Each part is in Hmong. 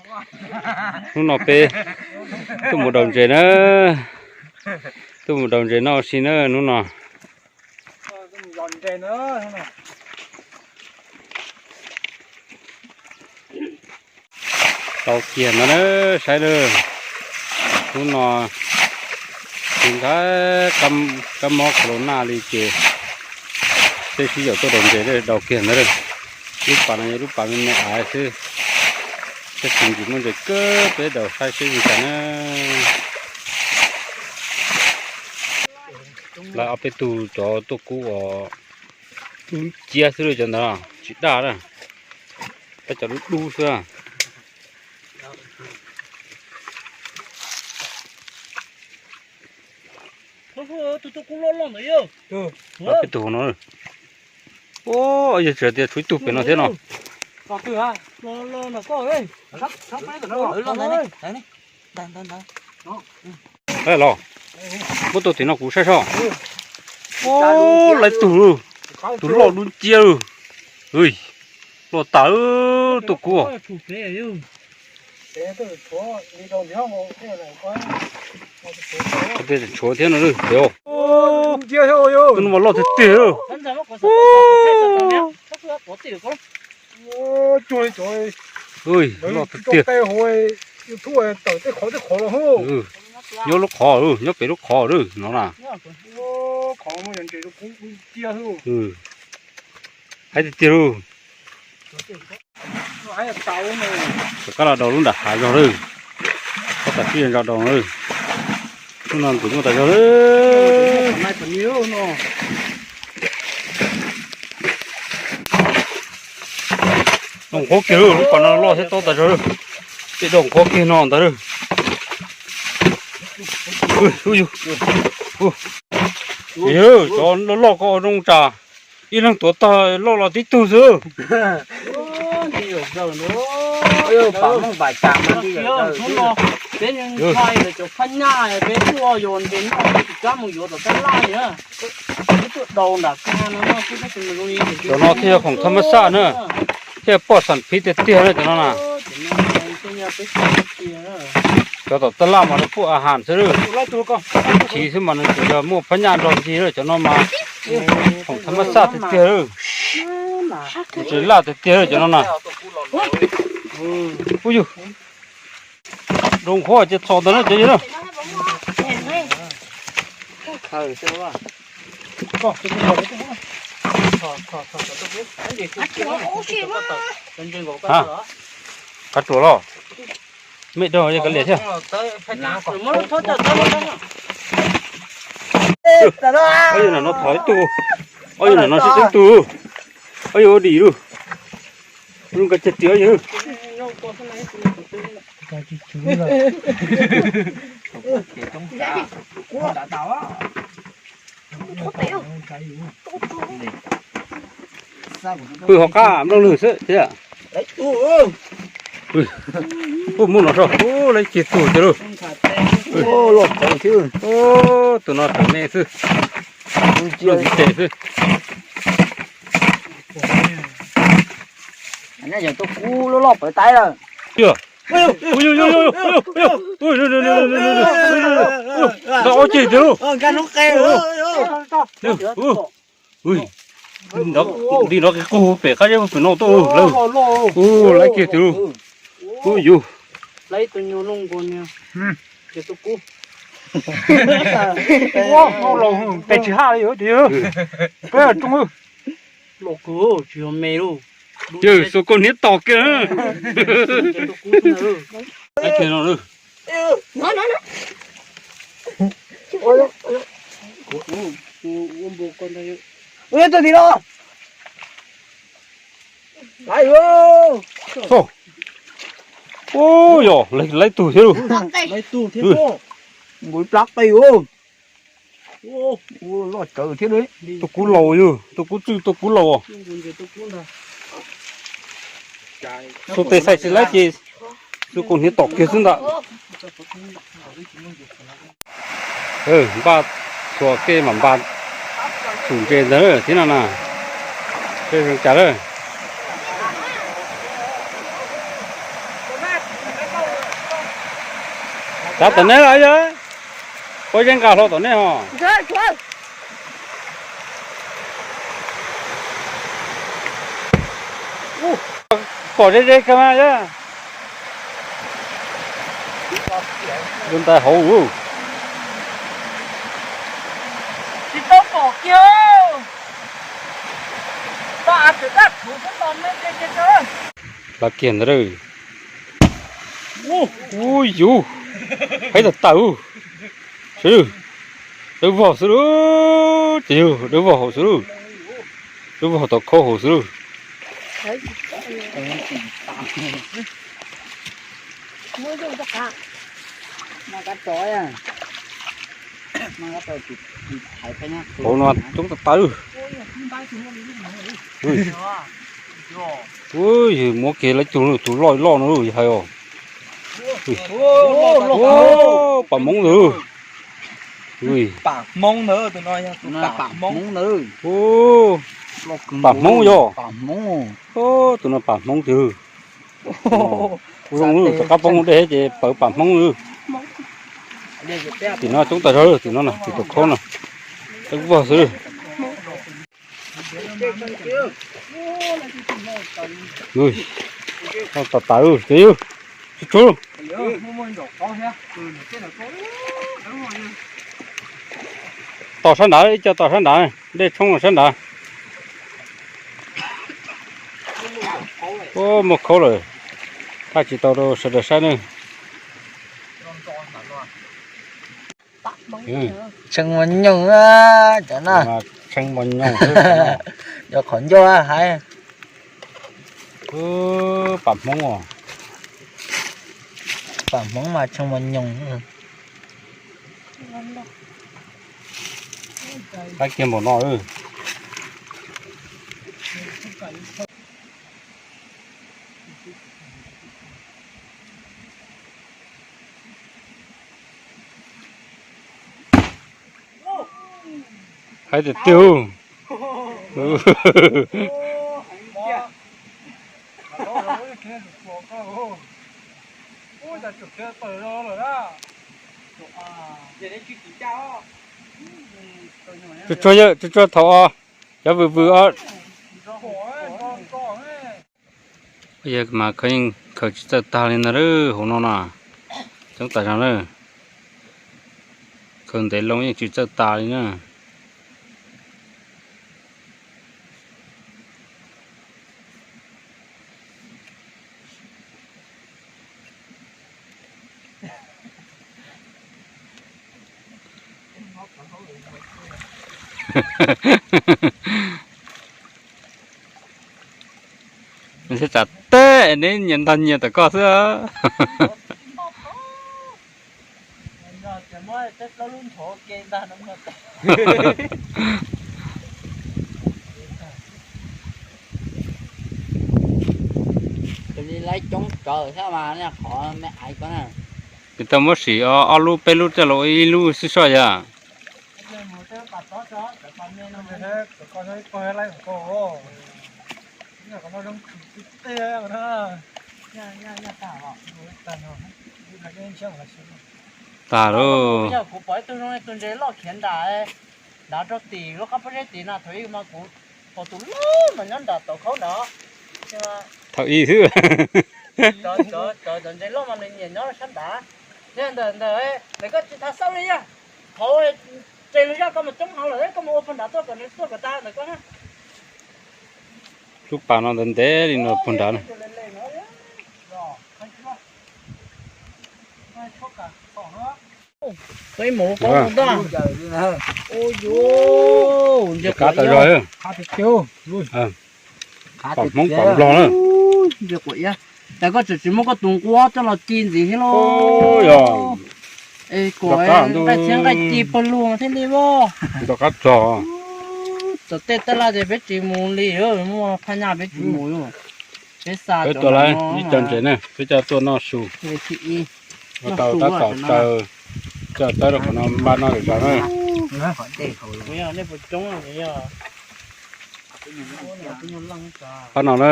Hnub no peb tuaj mus daus ntses na, tuaj mus daus ntses noj ua si na hnub no. Tau kiag no na, saib na. Hnub no tus ntxhais kab mob corona li ces peb sib yaum tuaj daus ntses, daus kiag ntawd. Lub pas no yog lub pas me me av xwb, tab sis tsis muaj ntses kawg, peb daus saib seb li cas na. Lawv ob peb tug cov tuaj kub uas dub nciab xwb, cov ntawd tsis daj na, tab cov dub dub xwb. Peb tug no, yog tsis tias tshuav ib tug pem no thiab no. Los, muab tua tim no kuv saib soj. Lawv tug, tus loj dub nciab lawm. Loj tas, tuaj kub. Tshuav thiab no, tus no mas loj tiag tiag. Loj tiag tiag. Nyob lub qhov, nyob pem lub qhov no na. Haib tiag tiag lauj. Rov qab los daus lub nram hav zog lawm. Koj tam sib zog daus lawm. Hnub no ntxim muaj tas zog lawm. Daus qhuav kiag lawm, lub pas no loj thiab tob tas zog lawm. Ces daus qhuav kiag no ntag lawm. Yog cov loj loj ko zoo tsam ib leeg tuav tag loj los tib tug xwb. Peb ntshai cov phab nyaj peb tuaj yos ntes noj, peb tsis kam mus yuav tom tab laj li na. Peb tuaj daus nram kag no noj xwb, tab sis mas zoo li cov no thiaj yog khoom thab mab xaj na, thiaj poj xam phiv tiag tiag na cov no na. Cov tom tab laj mas nws pub a has xwb, chiv xwb mas nws tsuas yog muaj phab nyaj nrog ncig lawm, cov no mas khoom thab mab xaj tiag tiag lawm. Tsis laj tiag tiag lawm cov no na. Ub yug, zoo qhuav ces txhom ntawd na cov yawg na. Qab tsuas los, mej dog kav liam thiab. Ob yawg na no thov ib tug, ob yawg na no sib tub tug, ob yawg ua dim lawm. Zoo nkauj tiag tiag yawg. Pw hauv qab nplooj lwg xwb thiab. Ub, muab no so, ub, lawv cig tug tiag lauj. Tus no tseem me xwb, ntxiv tes xwb. Ntawm ob ceg tiag lauj. Li no qis qug pem qab zeb pem no tuaj lawm. Ub, lawv kiag tiag lauj. Ub yug. Peb tsis haj li tiag. Peb rooj los kawg tsis yog me lauj. Yawg, xuas kaus hniav tos kiag. Ua tim no. Ub, yog lawv tug thiab lauj. Nkaus plab qe. Loj tsawv thiab. Tus kub laus yog, tus kub tswj tus kub laus. Xuas tes xais tsis laib ces xuas kaus hniav tom kiag xwb ntag. Npaj txhua kej mam npaj tsum ntses ntawd thiab no na. Seb zoo cas lawm. Sab tom nej los yog? Puas yeej nqa hlo tom nej os? Pom ze ze kawg mas yog. Dua ntais hauv. Tsis tau pom kiag. Tau av txawm dab thuv xwb tos me ke ke. Lawv kiag ntawd. Ui yus, haib tawm tawm. Sawv daws, dawb vog xwb lauj, ces yog dawb vog hauv xwb lauj, dawb vog tom khaub hauv xwb lauj. Hauv no coob tas tas. Ui, muab kiag lawv cug tus loj loj no hais os. Pam Hmoob ntawd. Pam Hmoob ntawd, tus no yog pam Hmoob ntawd. Pam Hmoob yog. Tus no pam Hmoob tiag. Kuv zoo rov qab poob dej ces pawv pam Hmoob. Tim no coob tas zog, tim no na, tim tus khaub no. Dawb vog xwb. Ui, tas tas ces yog tsuag tsuag. Tom sab nrad, ib co tom sab nrad, dej tshoob sab nrad. Muaj khaub lawm, thaij tsis tau rau sawv daws saib ne. Tshee mos nyoog cov no. Tshee mos nyoog, cov qhov ncauj hais. Pam Hmoob os. Pam Hmoob mas tshee mos nyoog. Qaib kiag npaum no. Haib tiag tiag. Tsuag tsuag yawg, tsuag tsuag thaum os, cov vwm vwm os. Yog mas khaws yeej khaws tsis txawj tag li ntag lauj, hauv no na. Coob tas zog na. Khaws ntev loo yeej tsis txawj tas li na. Nws thiaj tsam teb neb nyias ntag nyias tom koj xwb. Ces tau muab sim ob lub peb lub coj los ib lub xwb soj yom. Tag lauj. Kuv pom ib tug zoo tus ntses loj khiav nram nrad rau tim lub qab pob zeb tim no, thaum ub mas kuv pom tus loj mas nyob nram tauv khaub nrad. Thaum ub xwb. Cov ntses loj mas nws nyiam nyob sab nrad. Ntawm ntawm koj tsis tau xauj li yog, hauv tsev lub zog koj mus coob hauv lawm koj mus ua puag nrad tuaj kom nws tuaj kom tag ntawm koj na. Lub pas no ntev ntev li no puag nrad na. Ntses kab tawm zog. Pom Hmoob pom Nplog na. Cas koj tseem tsis muab koj tus nquab coj los ci ntxiv thiab los? Es kom nqaij txhiab nqaij ci pawg lug thiab li os. Nto qab txog. Tom tej taj laj ces peb tsis mus li, muaj phaj nyaj peb tsis mus. Peb xa, peb tua lawm ib co ntses na, peb coj tuaj noj su. Ua tau tab tom taw, coj tawb rau qhov no npaj noj lwm zaus na. Pab no na,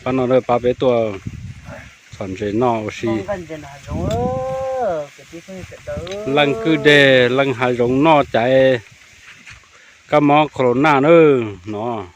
pab no na, pab peb tuaj txhom ntses noj ua si. Leej kwj deg leej hav zoov noj caiv kab mob corona na no.